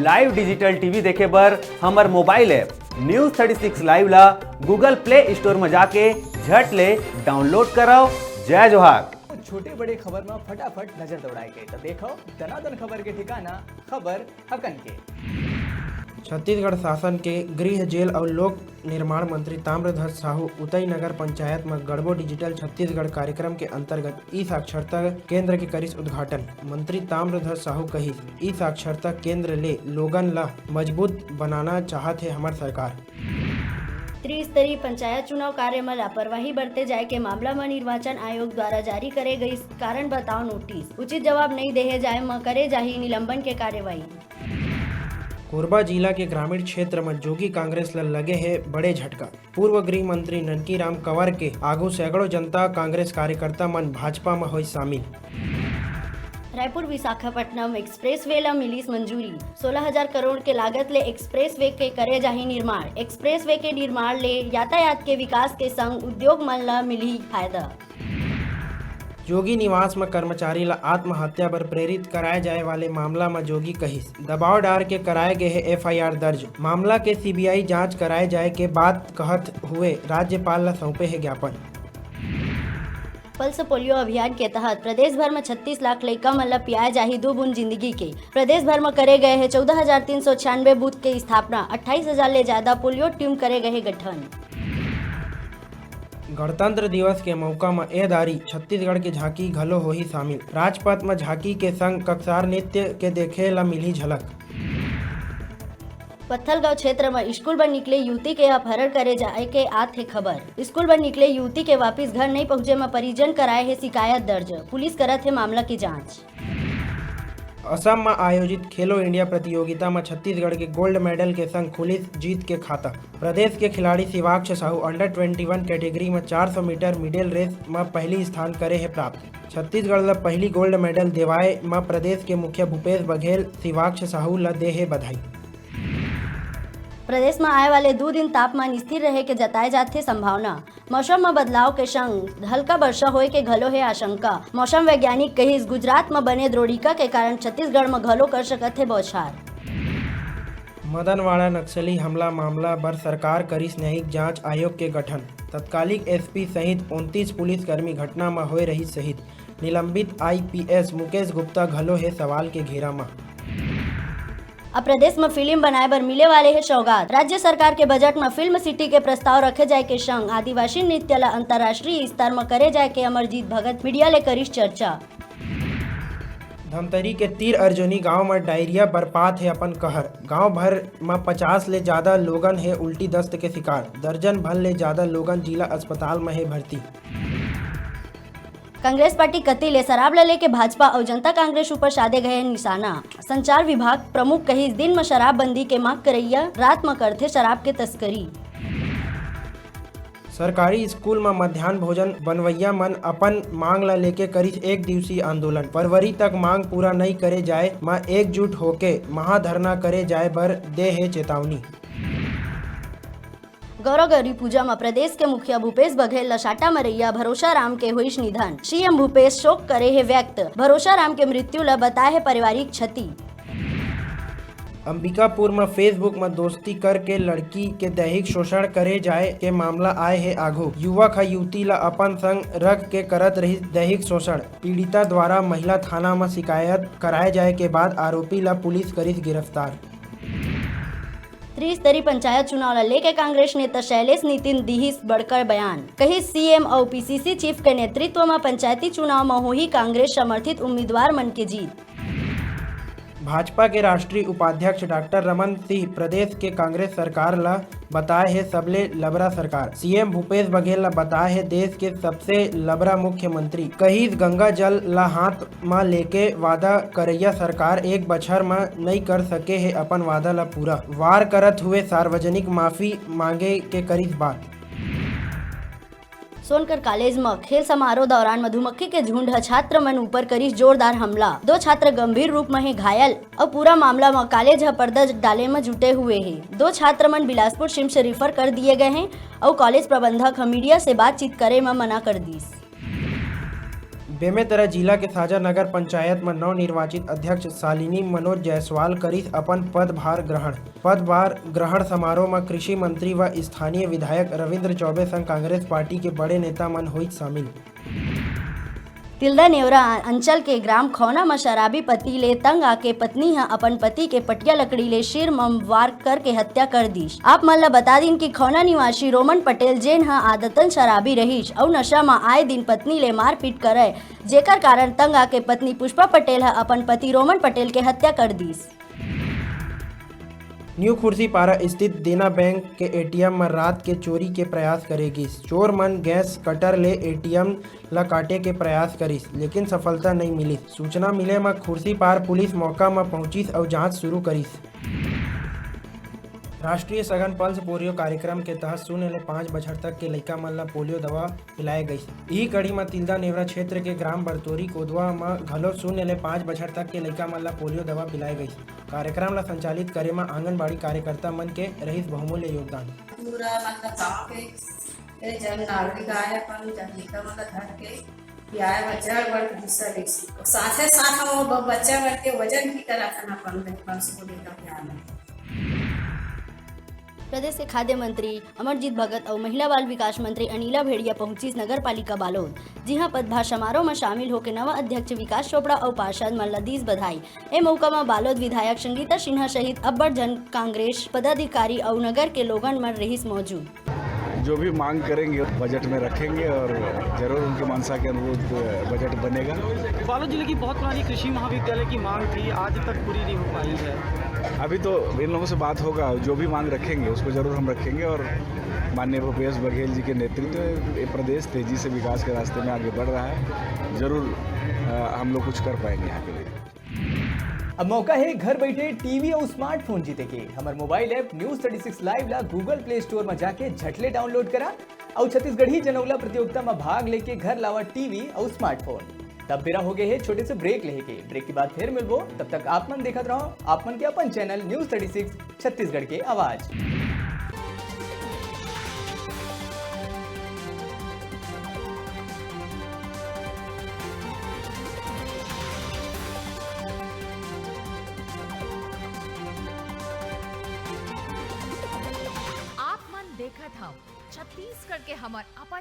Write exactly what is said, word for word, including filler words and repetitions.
Live digital T V देखे बर हमर mobile app News thirty six Live ला Google Play Store म जाके झट ले download करव। जय जोहार। छोटे बड़े खबर म फटाफट नजर दौड़ाए के, त देखव दनादन खबर के ठिकाना, खबर हकन के। छत्तीसगढ़ शासन के गृह, जेल अउ लोक निर्माण मंत्री ताम्रध्वज साहू उतई नगर पंचायत म गढ़बो डिजिटल छत्तीसगढ़ कार्यक्रम के अंतर्गत ई साक्षरता केंद्र के करिस उद्घाटन। मंत्री ताम्रध्वज साहू कहिस, ई साक्षरता केंद्र ले लोगन ला मजबूत बनाना चाहत हे हमर सरकार। त्रिस्तरीय पंचायत चुनाव कार्य म लापरवाही बरते जाय के मामला म निर्वाचन आयोग द्वारा जारी करे गई कारण बताओ नोटिस, उचित जवाब नइ देहे जाय म करे जाही निलंबन के कार्यवाही। कोरबा जिला के ग्रामीण क्षेत्र म जोगी कांग्रेस ल लगे हे बड़े झटका। पूर्व गृह मंत्री ननकी राम कंवर के आगू सैकड़ों जनता कांग्रेस कार्यकर्ता मन भाजपा म होइस शामिल। रायपुर विशाखापट्टनम एक्सप्रेसवे ल मिलिस मंजूरी, सोलह हजार करोड़ के लागत ले एक्सप्रेसवे के करे जाही निर्माण। एक्सप्रेसवे के निर्माण ले यातायात के विकास के संग उद्योग मन ल मिलही फायदा। जोगी निवास म कर्मचारी ल आत्महत्या बर प्रेरित कराए जाए वाले मामला म जोगी कहिस, दबाव डार के कराए गे हे F I R दर्ज। मामला के C B I जांच कराए जाए के बात कहत हुए राज्यपाल ल सौंपे हे ज्ञापन। पल्स पोलियो अभियान के तहत प्रदेश भर म छत्तीस लाख लइका मन ल पियाए जाही दू बूंद जिंदगी के। प्रदेश भर म करे गए हे चौदह हजार तीन सौ छियानवे बूथ के स्थापना, अट्ठाईस हजार ले ज्यादा पोलियो टीम करे गए हे गठन। गणतंत्र दिवस के मौका म ए दारी छत्तीसगढ़ के झांकी घलो होही शामिल। राजपथ म झांकी के संग ककसार नृत्य के देखे ल मिलही झलक। पत्थलगांव क्षेत्र म स्कूल बर निकले युवती के अपहरण करे जाए के आत हे खबर। स्कूल बर निकले युवती के वापिस घर नइ पहुंचे म परिजन कराए हे शिकायत दर्ज। पुलिस करत हे मामला के जांच। असम म आयोजित खेलो इंडिया प्रतियोगिता म छत्तीसगढ़ के गोल्ड मेडल के संग खुलिस जीत के खाता। प्रदेश के खिलाड़ी शिवाक्ष साहू अंडर ट्वेंटी वन कैटेगरी म चार सौ मीटर मिडिल रेस म पहली स्थान करे हे प्राप्त। छत्तीसगढ़ ल पहली गोल्ड मेडल देवाए म प्रदेश के मुखिया भूपेश बघेल शिवाक्ष साहू ल दे हे बधाई। प्रदेश म आए वाले दू दिन तापमान स्थिर रहे के जताए जाथे संभावना। मौसम म बदलाव के संग हल्का वर्षा होए के घलो हे आशंका। मौसम वैज्ञानिक कहिस, गुजरात म बने द्रोणिका के कारण छत्तीसगढ़ म घलो कर सकत हे बौछार। मदनवाड़ा नक्सली हमला मामला बर सरकार करिस न्यायिक जांच आयोग के गठन। तत्कालिक S P सहित उनतीस पुलिसकर्मी घटना म होए रहिस शहीद। निलंबित I P S Mukesh Gupta घलो हे सवाल के घेरा म। अब प्रदेश म फिल्म बनाए बर मिले वाले हे सौगात। राज्य सरकार के बजट म फिल्म सिटी के प्रस्ताव रखे जाए के संग आदिवासी नृत्य ल अंतर्राष्ट्रीय स्तर म करे जाए के अमरजीत भगत मीडिया ले करिस चर्चा। धमतरी के तीर अर्जुनी गांव म डायरिया बरपात हे अपन कहर। गांव भर म पचास ले ज्यादा लोगन हे उल्टी दस्त के शिकार। दर्जन भर ले ज्यादा लोगन जिला अस्पताल म हे भर्ती। कांग्रेस पार्टी कति ले शराब ल लेके भाजपा अउ जनता कांग्रेस ऊपर साधे गए निशाना। संचार विभाग प्रमुख कहिस, दिन म शराबबंदी के मांग करैया रात म करथे शराब के तस्करी। सरकारी स्कूल म मध्यान्ह भोजन बनवइया मन अपन मांग ल लेके करिस एक दिवसीय आंदोलन। फरवरी तक मांग पूरा नइ करे जाए म एकजुट होके महाधरना करे जाए बर दे हे चेतावनी। गौरा गौरी पूजा म प्रदेश के मुखिया भूपेश बघेल ल साटा मरैया भरोसा राम के होइस निधन। C M भूपेश शोक करे हे व्यक्त। भरोसा राम के मृत्यु ल बताए हे पारिवारिक क्षति। अंबिकापुर म Facebook म दोस्ती करके लड़की के दैहिक शोषण करे जाए के मामला आए हे आघू। युवक ह युवती ल अपन संग रख के करत रहिस दैहिक शोषण। पीड़िता द्वारा महिला थाना म शिकायत कराए जाए के बाद आरोपी ल पुलिस करिस गिरफ्तार। त्रिस्तरीय पंचायत चुनाव ल लेके कांग्रेस नेता शैलेश नितिन दिहिस बड़का बयान। कहिस, C M अउ P C C chief के नेतृत्व म पंचायती चुनाव म होही कांग्रेस समर्थित उम्मीदवार मन के जीत। भाजपा के राष्ट्रीय उपाध्यक्ष डॉक्टर रमन सिंह प्रदेश के कांग्रेस सरकार ल बताए हे सबले लबरा सरकार। C M भूपेश बघेल ल बताए हे देश के सबसे लबरा मुख्यमंत्री। कहिस, गंगा जल ल हाथ म लेके वादा करैया सरकार एक बछर म नइ कर सके हे अपन वादा ल पूरा। वार करत हुए सार्वजनिक माफी मांगे के करिस बात। सोनकर कॉलेज म खेल समारोह दौरान मधुमक्खी के झुंड ह छात्र मन ऊपर करिस जोरदार हमला। दो छात्र गंभीर रूप म हे घायल अउ पूरा मामला म कॉलेज ह पर्दा डाले म जुटे हुए हे। दो छात्र मन बिलासपुर SIMS refer कर दिए गए हे अउ कॉलेज प्रबंधक ह मीडिया से बातचीत करे म मना कर दिस। बेमेतरा जिला के साजा नगर पंचायत म नवनिर्वाचित अध्यक्ष शालिनी मनोज जायसवाल करिस अपन पदभार ग्रहण। पदभार ग्रहण समारोह म कृषि मंत्री व स्थानीय विधायक रविंद्र चौबे संग कांग्रेस पार्टी के बड़े नेता मन होइस शामिल। तिल्दा नेवरा अंचल के ग्राम खौना म शराबी पति ले तंग आके पत्नी ह अपन पति के पटिया लकड़ी ले सिर म वार करके हत्या कर दीस। आप मन ल बता दिन कि खौना निवासी रोमन पटेल, जेन ह आदतन शराबी रहिस अउ नशा म आए दिन पत्नी ले मारपीट करय, जेकर कारण तंग आके पत्नी पुष्पा पटेल ह अपन पति रोमन पटेल के हत्या कर दीस। न्यू खुर्सीपारा स्थित देना बैंक के एटीएम म रात के चोरी के प्रयास करे गिस। चोर मन गैस कटर ले एटीएम ल काटे के प्रयास करिस, लेकिन सफलता नइ मिलिस। सूचना मिले म खुर्सीपार पुलिस मौका म पहुंचिस अउ जांच शुरू करिस। राष्ट्रीय सघन पल्स पोलियो कार्यक्रम के तहत शून्य ले पाँच बछर तक के लइका मन ल पोलियो दवा पिलाए गइस। इही कड़ी म तिल्दा नेवरा क्षेत्र के ग्राम बरतोरी कोदवा म घलो शून्य ले पाँच बछर तक के लइका मन ल पोलियो दवा पिलाए गइस। कार्यक्रम ल संचालित करे म आंगनबाड़ी कार्यकर्ता मन के रहिस बहुमूल्य योगदान। पूरा मतलब गाँव के, के जन नागरिक आए, अपन जन नेता मन ल धर के कि आए बर चढ़ बढ़ के हिस्सा ले सी। साथे साथ हम वो ब-, बच्चा मन के वजन भी करा खाना अपन दे, अपन से लेकर के आना। प्रदेश के खाद्य मंत्री अमरजीत भगत अउ महिला बाल विकास मंत्री अनिला भेड़िया पहुंचिस नगर पालिका बालोद, जिहां पदभार समारोह म शामिल होके नवा अध्यक्ष विकास चोपड़ा अउ पार्षद मन ल दीस बधाई। ए मौका म बालोद विधायक संगीता सिन्हा सहित अब्बड़ झन कांग्रेस पदाधिकारी अउ नगर के लोगन मन रहिस मौजूद। जो भी मांग करेंगे बजट में रखेंगे और जरूर उनकी मंशा के अनुरूप बजट बनेगा। बालोद जिले की बहुत पुरानी कृषि महाविद्यालय की मांग थी, आज तक पूरी नहीं हो पाई है। अभी तो इन लोगों से बात होगा, जो भी मांग रखेंगे उसको जरूर हम रखेंगे और माननीय भूपेश बघेल जी के नेतृत्व में ये प्रदेश तेजी से विकास के रास्ते में आगे बढ़ रहा है। जरूर अ, हम लोग कुछ कर पाएंगे यहाँ के लिए। अब मौका हे घर बइठे टीवी अउ स्मार्टफोन जीते के। हमर mobile app News Thirty Six Live ला Google Play Store म जाके झट ले डाउनलोड करा अउ छत्तीसगढ़ी जनउला प्रतियोगिता म भाग लेके घर लावा टीवी अउ स्मार्टफोन। तब बेरा हो गए हे छोटे से ब्रेक लेहे के। ब्रेक के बाद फिर मिलबो, तब तक आप मन देखत रहो आप मन के अपन channel News Thirty Six Chhattisgarh के आवाज। आप मन देखत हव छत्तीसगढ़ के हमर अपन